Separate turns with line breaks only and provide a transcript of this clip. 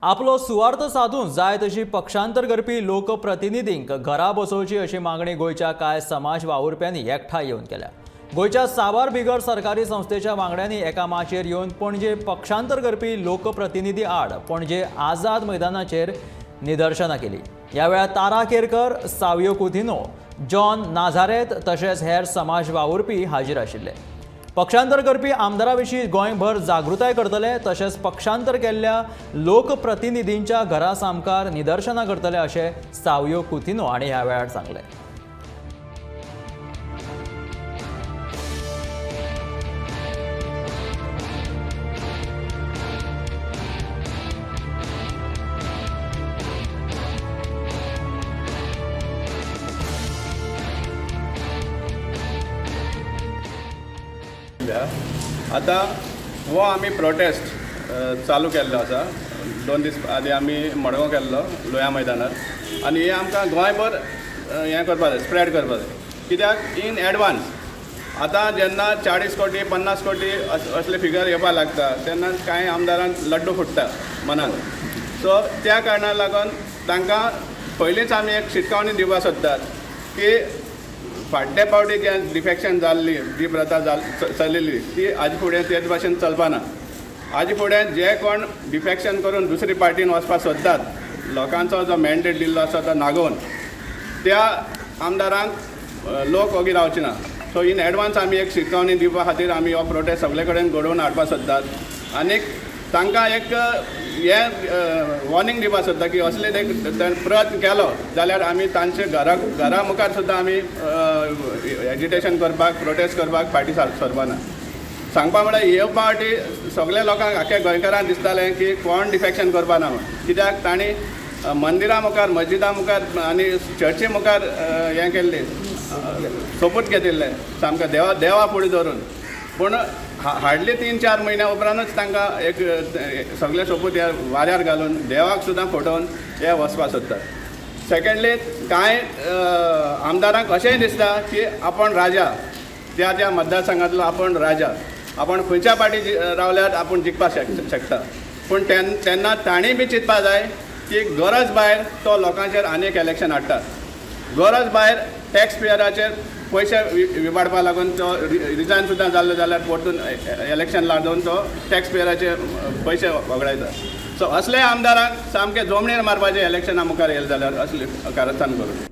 आपलो सुवार्थ साधून जाय तशी पक्षांतर करपी लोकप्रतिनिधींक घरा बसोवची अशी मागणी गोंयच्या कांय समाज वावुरप्यांनी एकठांय येवन केल्या. गोंयच्या साबार बिगर सरकारी संस्थेच्या वांगड्यांनी एका माचयेर येवन पणजे पक्षांतर करपी लोकप्रतिनिधी आड पणजे आझाद मैदानाचेर निदर्शनां केली. ह्या वेळार तारा केरकर, सावियो कुथिनो, जॉन नाझारेत तशेंच हेर समाज वावुरपी हाजीर आशिल्ले. पक्षांतर करपी आमदारा विशीं गोंयभर जागृताय करतले तशेंच पक्षांतर केल्ल्या लोकप्रतिनिधींच्या घरा सामकार निदर्शनां करतले अशें सावियो कुथिनो हांणी ह्या वेळार सांगलें.
आतां हो आमी प्रोटेस्ट चालू केल्लो आसा. 2 दीस आदी आमी मडगांव केल्लो लोया मैदानार आनी हें आमकां गोंयभर हें करपा जाय, स्प्रेड करपा जाय. कित्याक इन एडवान्स आतां जेन्ना 40 कोटी, 50 कोटी असले फिगर येवपा लागता तेन्ना कांय आमदारांक लड्डू फुट्टा मनान. सो त्या कारणाक लागून तांकां पयलींच आमी एक शिटकावणी दिवपाक सोदतात की फाटल्या फावटी जे डिफेक्शन जाल्ली, जी प्रथा चलिल्ली, ती हाजे फुडें तेच भाशेन चलपाना. हाजे फुडें जे कोण डिफेक्शन करून दुसरी पार्टीन वचपाक सोदतात, लोकांचो जो मॅन्डेट दिल्लो आसा तो नागोवन, त्या आमदारांक लोक ओगी रावचे ना. सो इन एडवान्स आमी एक शिटकावणी दिवपा खातीर आमी हो प्रोटेस्ट सगळे कडेन घडोवन हाडपाक सोदतात आनीक तांकां एक हें वॉर्निंग दिवपाक सोदता की असले एक प्रयत्न केलो जाल्यार आमी तांचे घरा मुखार सुद्दां आमी एजिटेशन करपाक, प्रोटेस्ट करपाक फाटीं सरपाना. सांगपा म्हळ्यार हे पावटी सगल्या लोकांक, आख्ख्या गोंयकारांक दिसतालें की कोण डिफेक्शन करपाना म्हूण. कित्याक तांणी मंदिरा मुखार, मस्जिदा मुखार आनी चर्ची मुखार हें केल्लें, सोपूत घेतिल्ले सामकें देवा देवा फुडें धरून. पूण हार्डली 3-4 म्हयन्या उपरांतूच तांकां एक सगळे सोपूत हे वाऱ्यार घालून, देवाक सुद्दां फटोवन हे वचपाक सोदतात. सेकेंडली, कांय आमदारांक अशेंय दिसता की आपण राजा, त्या त्या मतदारसंघातलो आपण राजा, आपण खंयच्या पार्टी रावल्यार आपूण जिखपाक शकता. पूण तेन्ना तांणी बी चिंतपा जाय की गरज भायर तो लोकांचेर आनीक इलेक्शन हाडटा, गरज भायर टॅक्स पेयराचेर पयशे विबाडपा लागून तो रिजायन सुद्दां जाल्लो जाल्यार परतून इलेक्शन लादोवन तो टॅक्स पेयराचे पयशे वगडायता. सो असले आमदारांक सामके जमनीर मारपाचे इलेक्शना मुखार येयले जाल्यार असले कारस्थान करून.